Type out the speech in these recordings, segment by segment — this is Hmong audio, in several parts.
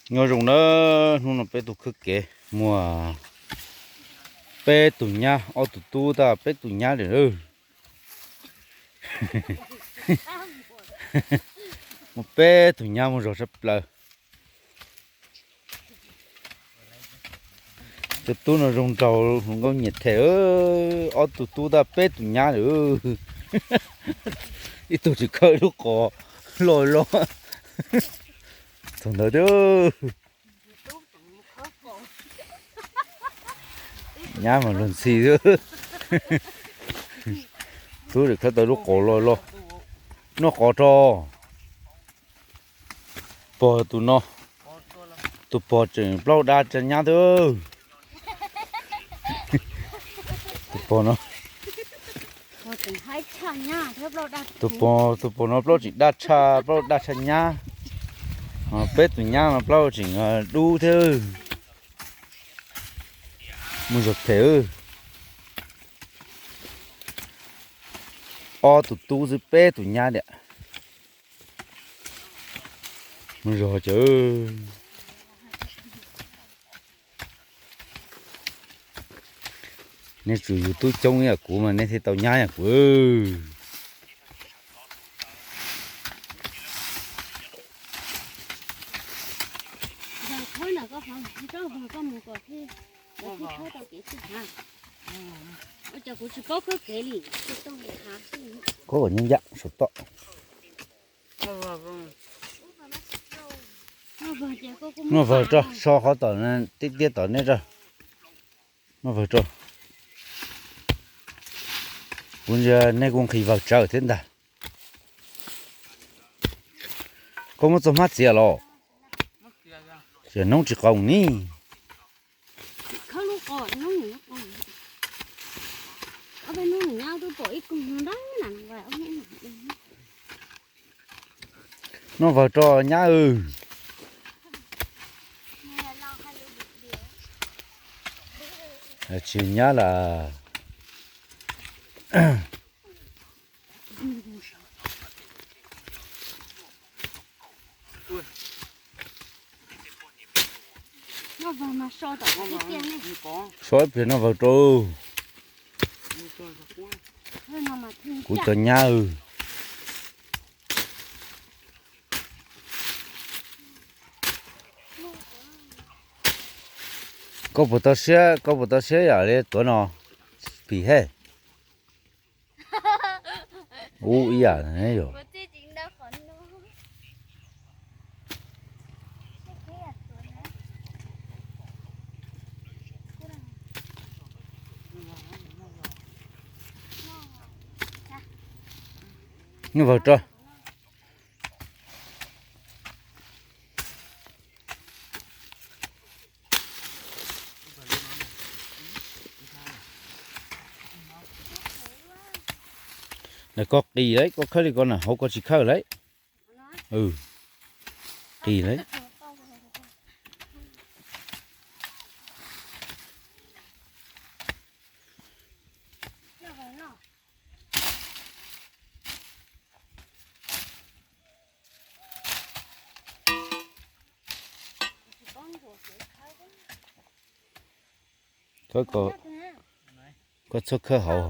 Nyob zoo na, hnub no peb tuaj khawb kev muaj peb tug nyab, ob tug tub tag peb tug nyab lawm. Muaj peb tug nyab muaj zog tshaj plaws. Cov tub no zoo nraug hluas nkauj nyiam them, ob tug tub tag peb tug nyab lawm. Ib tug tseem khawb lub qos loj loj. Thaum ntawd thiab, nyab mas luag ntxhi xwb. Tub tseem khawb tau lub qos loj loj. Noj qos rau. Pog tus no, tus pog tseem plaub dab tsa nyab xwb. Tus pog no, tus pog, tus pog no plaub tseem dab tshaj, plaub dab tshaj nyab. Peb tus nyab mas plaub tseem dub thiab. Muaj zog phem. Ob tug tub xwb peb tus nyab tiag. Muaj zog cawv. Nej tsum yug tub coob ib yam kuv mas nej thiaj tau nyab yam kuv. Koj kom nyob ncaj saum toj. Noj vawg rau, so qhov tom tiaj tiaj tom nej rau. Noj vawg rau. Kuv ntsia nej kuj nqhis vawg tsawv thiab ntag. Koj muab txoj hmab txiav los? Tsis noob tsis qoos ni. Noj vawg rau nyab. Tsis nyab lawm. So ib pliag noj vawg rau. Kuv cov nyab. Koj puas tau siab, koj puas tau siab yam li tuav no? Pim he. Ub ib yam yom. Noj vawg rau. Koj qis lawm, koj khawb li ko na, hauv koj tsis khawb lawm. Qis lawm. Khawb koj, koj txhob khawb hauv.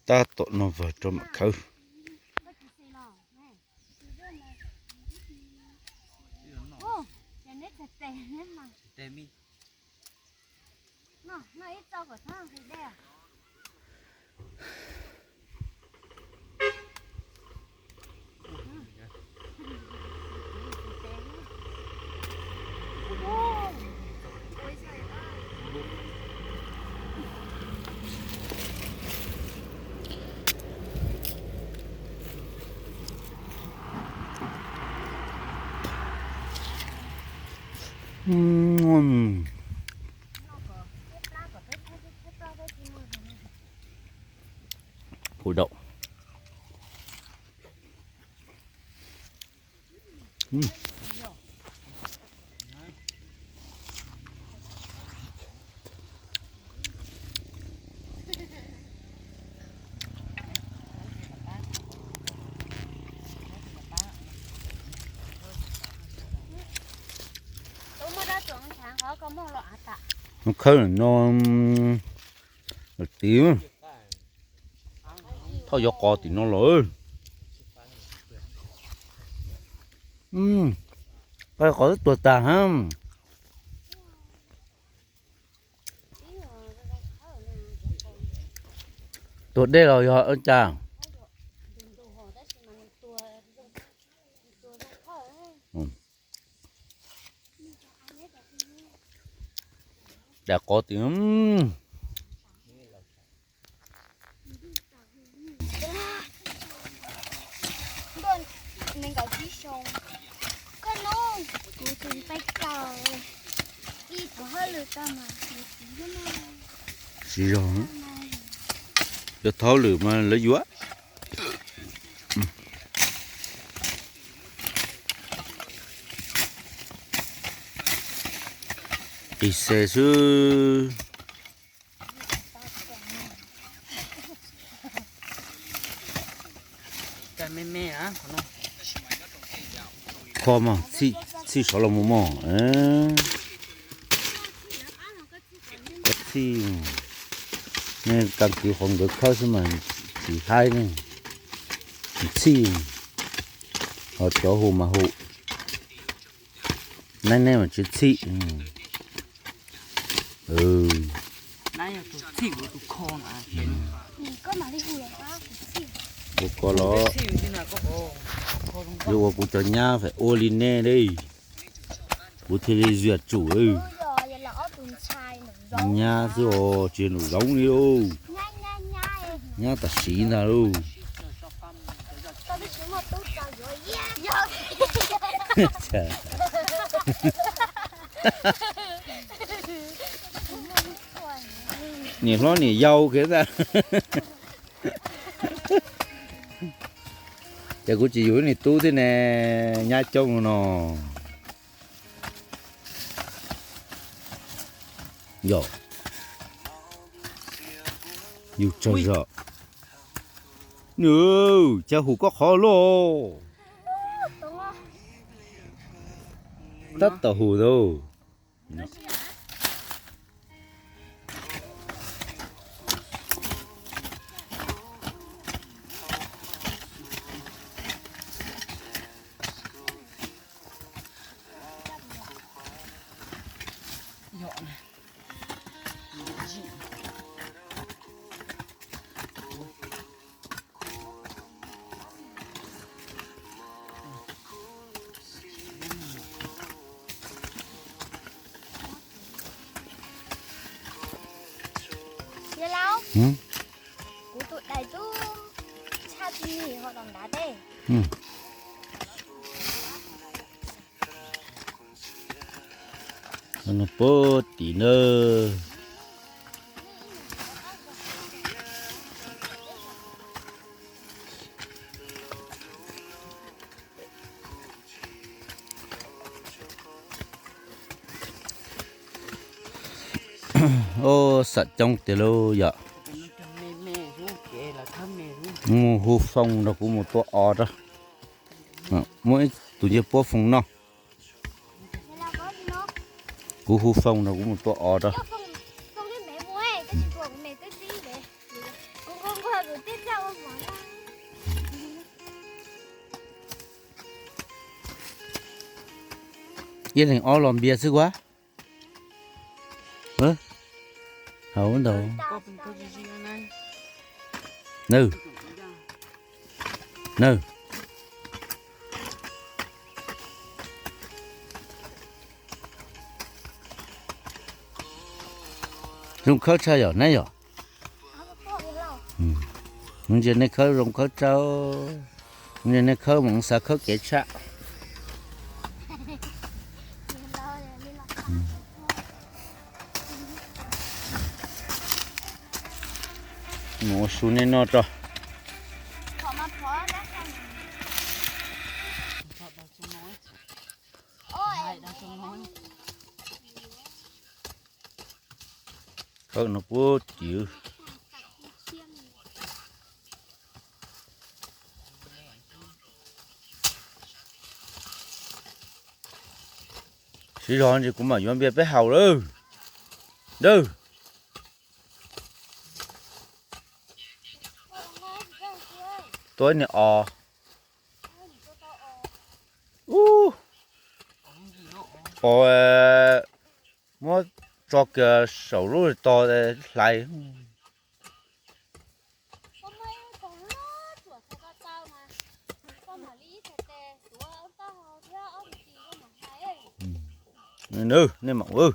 Tab tom noj vawg rau mam khawb. Hu đậu. Khawb no, tim thoj yuav qos tim no los. Qos twb tuag tag ha. Tuag dej los yog cas? Dam qos tim. Tsis zog, cov thaub lwm mas lawv yuav qis xes xwb. Kho mog, txhij saud los mus mog. Koj txhij, nej kas kwv qhov nkawd khawb xwb mas tsis haib ne. Txhij, ho cov hu mas hu, naib nej mas tsis txhij. Ua koj los, yog ua kuv cov nyab fais ua li nej li, kuv thiaj li ziam tsum. Nyab xwb os, tsis nraum zoov li. Nyab tam sim ntag lauj. Niam hlob niam yau kiag ntag. Ces kuv tsis yug niam tub thiab ne, nyab coob no. Yog, yug tsawg zog. Nws, cas hu koj qhov loj. Tab tom hu tau. Yawg laus, kuv tus dais tub tshaj tsis nim ho tom ntav teb. Puag tim na. Ub, xam coob tiag lauj yom. Mus hu foo nrog kuv mus tua os rau. Muaj ib tug ncej puab foo noj. Kuv hu foo nrog kuv mus tua os rau. Ib leeg ob los npias xwb ua. Hauv ntawd. Nws, nws, zoo khawb tshaj yom neb yom. Ntsia nej khawb zoo khawb tshaj, ntsia nej khawb mas xav khawb kev tshaj. Mus ua su nej noj tso. Khawb no puab civ. Siv zog es kuv mam yuav npias peb haus lawm. Dawb. Tua ib niag os. Ub. Pov muab tso kiag saum lub tog hlais. Nws, nej mam ua.